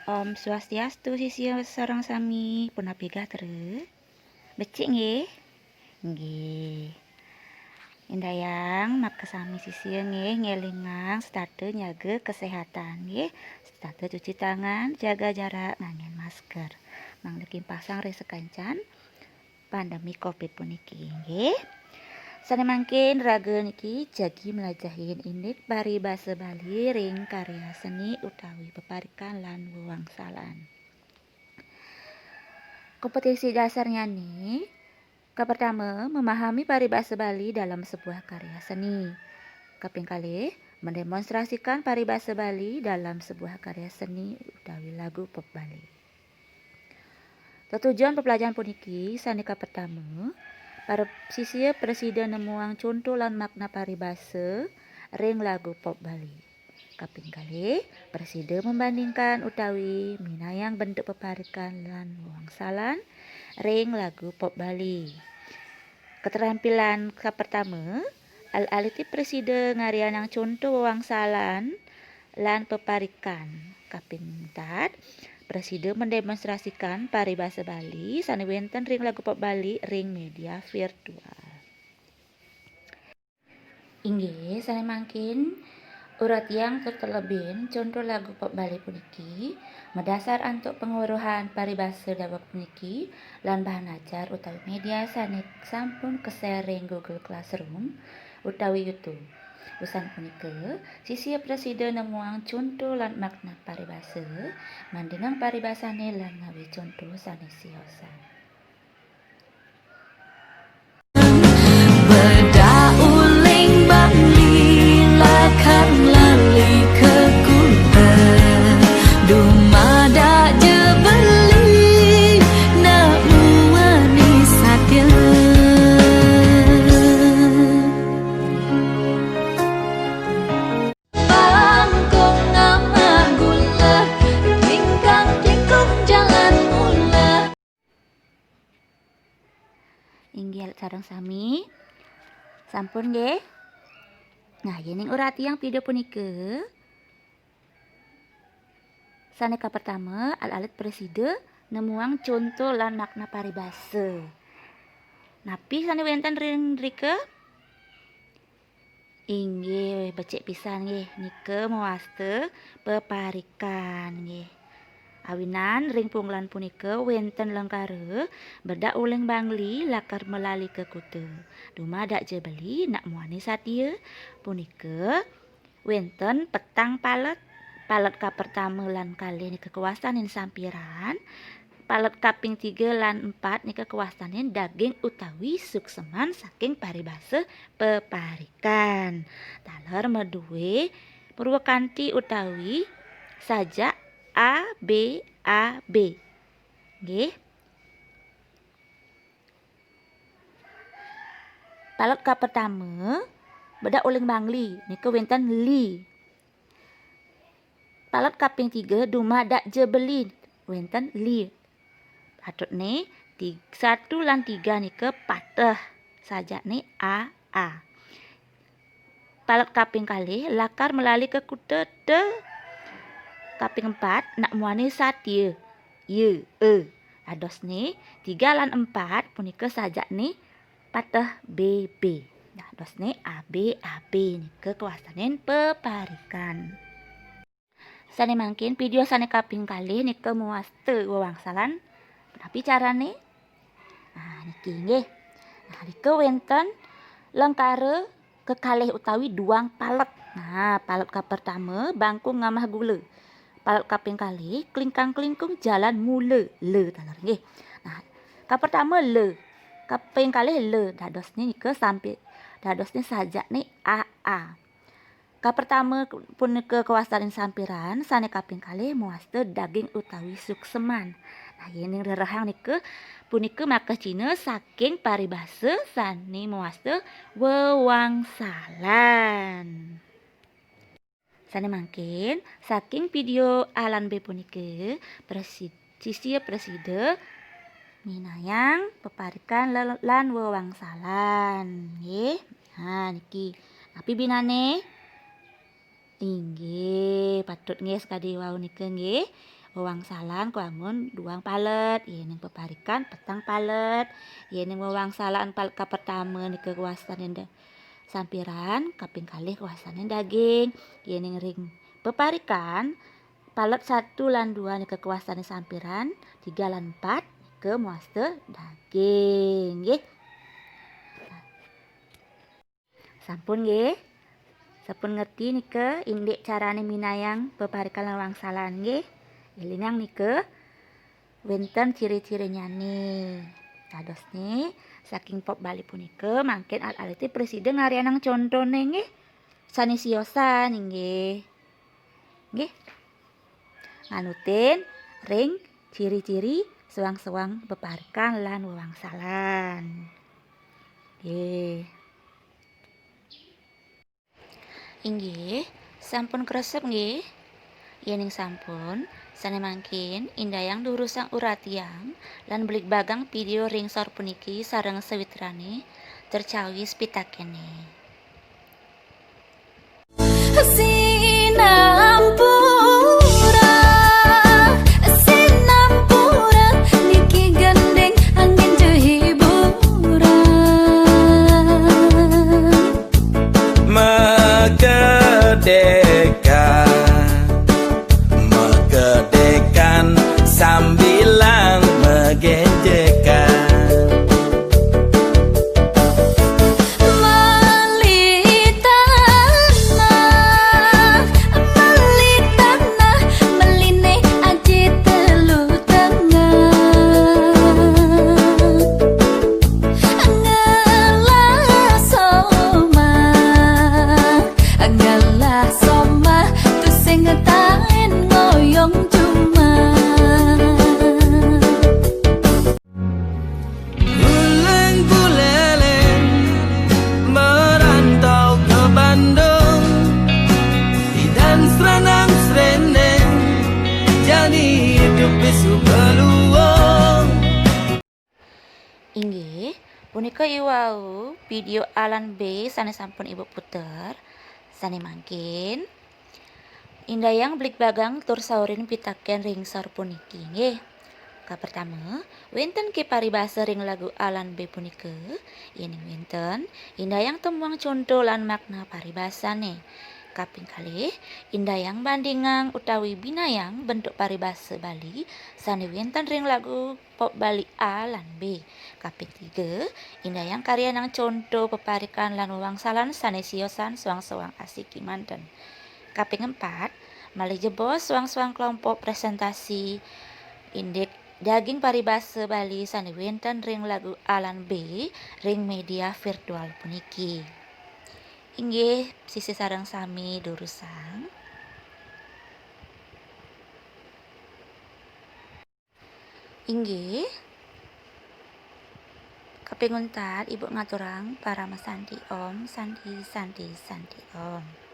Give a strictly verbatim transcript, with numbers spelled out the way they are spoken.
Om Swastiastu, sisia sareng sami. Punapi gatra? Becik nggih? Nggih. Indayang makasami sisia nggih, ngelingang setata nyaga kesehatan nggih. Setata cuci tangan, jaga jarak, nganggén masker. Mangda kimpasang ring sakancan pandemi covid puniki nggih. Sane mangkin raga niki jagi mlajahin indik paribasa Bali ring karya seni utawi peparikan lan wewangsalan. Kompetensi dasarnyane, kapertama, memahami paribasa Bali dalam sebuah karya seni. Kaping kalih, mendemonstrasikan paribasa Bali dalam sebuah karya seni utawi lagu pop Bali. Tetujon pepelajaran puniki sane kapertama, para sisia prasida nemuang conto lan makna paribasa ring lagu pop Bali. Kaping kalih, prasida membandingkan utawi minayang bentuk peparikan lan wangsalan ring lagu pop Bali. Keterampilan kapertama, al-alite prasida ngarianang conto wewangsalan lan peparikan. Kaping empat, prasida mendemonstrasikan paribasa Bali sane wenten ring lagu pop Bali ring media virtual. Inggih, sane mangkin, uratiang tur telebin conto lagu pop Bali puniki madasar antuk pangweruhan paribasa daweg puniki lan bahan ajar utawi media sane sampun ke-share ring Google Classroom utawi YouTube. Wusan punika, sisia prasida nemuang conto lan makna paribasa, mandingang paribasane lan ngawi conto sane siosan. Bedak uling Bangli, lakar melali ke kuta. Dumadak ja beli, nak muani satia. Bangkung ngamah gula, tingkang tingkung jalan mula. Inggih sareng sami. Sampun nggih. Nah, yening uratiang video punika, sane kapertama, al-alit prasida nemuang conto lan makna paribasa. Napi sane wenten ring drika? Inggih, becik pisan nggih, nika mawasta peparikan nggih. Awinan ring punggelan punika wenten lengkara, bedak uling Bangli lakar melali ke kuta. Dumadak ja beli nak muani satia. Punika wenten petang palet. Palet kapertama lan kalih nika kawastanin sampiran. Palet kaping tiga lan empat nika kawastanin daging utawi sukseman saking paribasa peparikan. Taler madue purwakanti utawi sajak A B A B. Nggih. Palet kapertama, bedak uling Bangli, nika wenten li. Palet kaping tiga, dumadak ja beli, wenten li. Patutne, ti-, satu lan tiga nika pateh, sajane A A. Palet kaping kalih, lakar melali ke kuta te. Kaping empat, nak muani satia, ya, e. Dadosne, tiga lan empat punika sajane pateh B B. Dadosne A B A B nika kawastanin peparikan. Sane mangkin, video sane kaping kalih nika mawasta wewangsalan. Napi carane? Nah, niki nggih. Nah, nika wenten lengkara kekalih utawi duang palet. Nah, palet kapertama, bangkung ngamah gula. Palet kaping kalih, klingkang-klingkung jalan mula. Le taler nggih. Nah, kapertama le. Kaping kalih le. Dadosne nika sampi-, dadosne sajane A A. Kapertama punika kawastanin sampiran, sane kaping kalih mawasta daging utawi sukseman. Nah, yening rerehang nika punika makacina saking paribasa sane mawasta wewangsalan. Sane mangkin, saking video A lan B punika, presi-, sisia prasida minayang peparikan lan, lan wewangsalan, nggih. Nah, niki. Napi binane? Inggih, patut nggih sakadi wau nika nggih. Wewangsalan kwangun duang palet, yéning peparikan petang palet. Yéning wewangsalan palet kapertama nika kawastane nda-, sampiran, kaping kalih kawastane daging. Yéning ring peparikan, palet satu lan dua nika kawastane sampiran, tiga lan empat nika mawasta daging, nggih. Sampun nggih. Sampun ngerti nika indik carane minayang peparikan lan wangsalan nggih. Elingang nika wenten ciri-cirinyane. Dadosne saking pop Bali punika mangkin alit-alite prasida ngarianang contone nggih. Sane siosan inggih. Nggih. Nganutin ring ciri-ciri sewang-sewang peparikan lan wewangsalan. Nggih. Inggih, sampun kresep nggih. Yening sampun, sane mangkin indayang durusang uratiang lan bligbagang video ring sor puniki sareng sawitrane tercawis pitakene. Sinampura, sinampura, niki gending angin hiburan. Megedekan, megedekan, sambilang megedekan. Meli tanah, meli tanah, meline aji Telu Tengah. Ngelah somah, ngelah somah, tusing taen ngoyong jumah. Guling guleleng merantau ke Bandung, idan serenang serendeng, jani hidup bisu beluong. Inggih, punika iwau video A lan B sane sampun Ibu puter. Sane mangkin, indayang bligbagang tur saurin pitaken ring sor puniki, nggih. Kapertama, wenten ke paribasa ring lagu A lan B punika? Yening wenten, indayang temuang conto lan makna paribasane. Kaping kalih, indayang bandingang utawi binayang bentuk paribasa Bali sane wenten ring lagu pop Bali A lan B. Kaping tiga, indayang karyanang conto peparikan lan wewangsalan sane siosan soang-soang asiki manten. Kaping empat, malih jebos soang-soang kelompok presentasi indik daging paribasa Bali sane wenten ring lagu A lan B ring media virtual puniki. Inggih, sisi sareng sami durusang. Inggih. Kaping untat, Ibu ngaturang parama santi Om, santi, santi, santi Om.